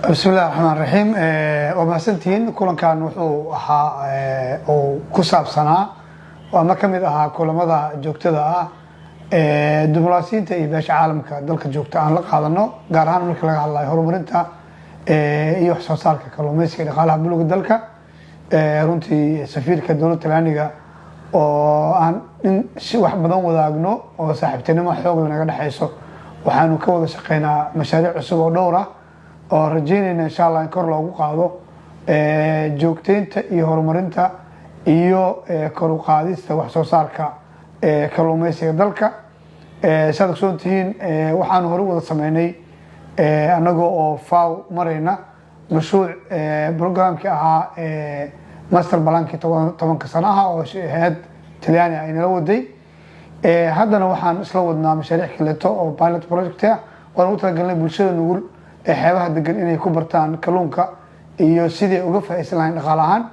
Bismi illahi raxmaan raxiim. Waa mahadsantihiin. Kulankan wuxuu ahaa uu ku saabsanaa ama ka mid ahaa kulamada joogtada ah ee diblomaasiyiinta iyo beesha caalamka dalka joogta aan la qaadano, gaar ahaan marka laga hadlayo horumarinta iyo wax soo saarka kalluumeysiga, dhaqaalaha buluga dalka. Runtii safiirka dowladda Talyaaniga oo aan in si wax badan wadaagno oo saaxiibtinimo xoog leh naga dhexeyso, waxaanu ka wada shaqeynaa mashaariic cusub oo dhowr ah oo rajeynayna, insha Allah, in kor loogu qaado joogteynta iyo horumarinta iyo kor u qaadista wax soo saarka kalluumeysiga dalka. Saad ogsoon tihiin, waxaanu hore u wada sameynay, annagoo oo FAO marayna, mashruuc programkii ahaa master plankii 10-ka sano ah oo hay'ad Talyaani ay nala waday. Haddana waxaan isla wadnaa mashaariic kaleeto oo pilot project ah waan ugu talagalnay bulshada nugul ee xeebaha degan inay ku bartaan kalluunka iyo sidii uga faa'iideysan lahayn dhaqaale ahaan.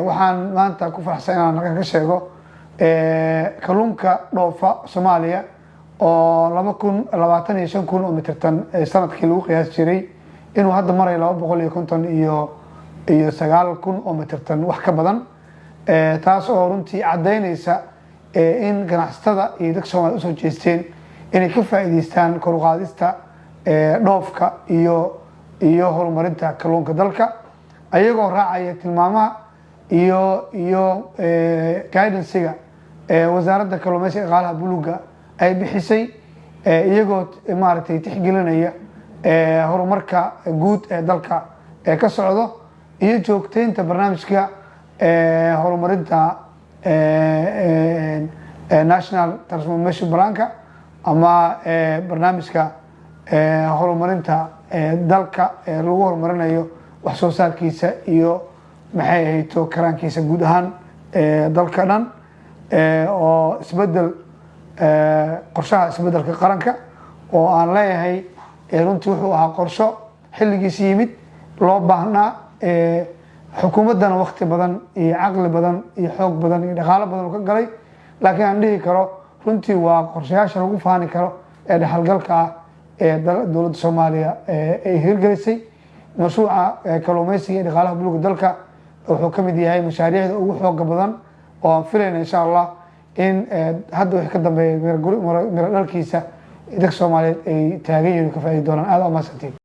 Waxaan maanta ku faraxsan inaan halkan ka sheego kalluunka dhoofa Soomaaliya oo 2025,000 oo metric ton sanadkii lagu qiyaasi jiray inuu hadda marayo 259,000 oo metric ton, wax ka badan, taas oo runtii caddaynaysa in ganacsatada iyo dadka Soomaliya usoo jeesteen inay ka faa'iideystaan kor u qaadista dhoofka iyo horumarinta kalluunka dalka, ayagoo raacaya tilmaamaha iyo guidancega Wasaaradda Kalluumeysiga, Dhaqaalaha Buluga ay bixisay, iyagoo maaragtay tixgelinaya horumarka guud ee dalka ee ka socdo iyo joogteynta barnaamijka horumarinta National Transformation Planka ama barnaamijka horumarinta dalka ee lagu horumarinayo wax soo saarkiisa iyo, maxay ahayto, karaankiisa guud ahaan dalka dhan, oo isbedel qorshaha isbedelka qaranka oo aan leeyahay. Runtii wuxuu ahaa qorsho xilligiisi yimid, loo baahnaa, xukuumaddana wakti badan iyo caqli badan iyo xoog badan iyo dhaqaalo badan oo ka galay, laakiin aan dhihi karo runtii waa qorshayaasha lagu faani karo ee dhexalgalka ah ee dowladda Soomaaliya ay hirgelisay. Mashruuca kalluumeysiga iyo dhaqaalaha buluga dalka wuxuu ka mid yahay mashaariicda ugu xooga badan oo aan filayna, insha Allah, in hadda wixii ka dambeeya miro dhalkiisa dadka Soomaaliyeed ay taagan yihiin, ka faaidi doonaan. Aada u mahadsantiin.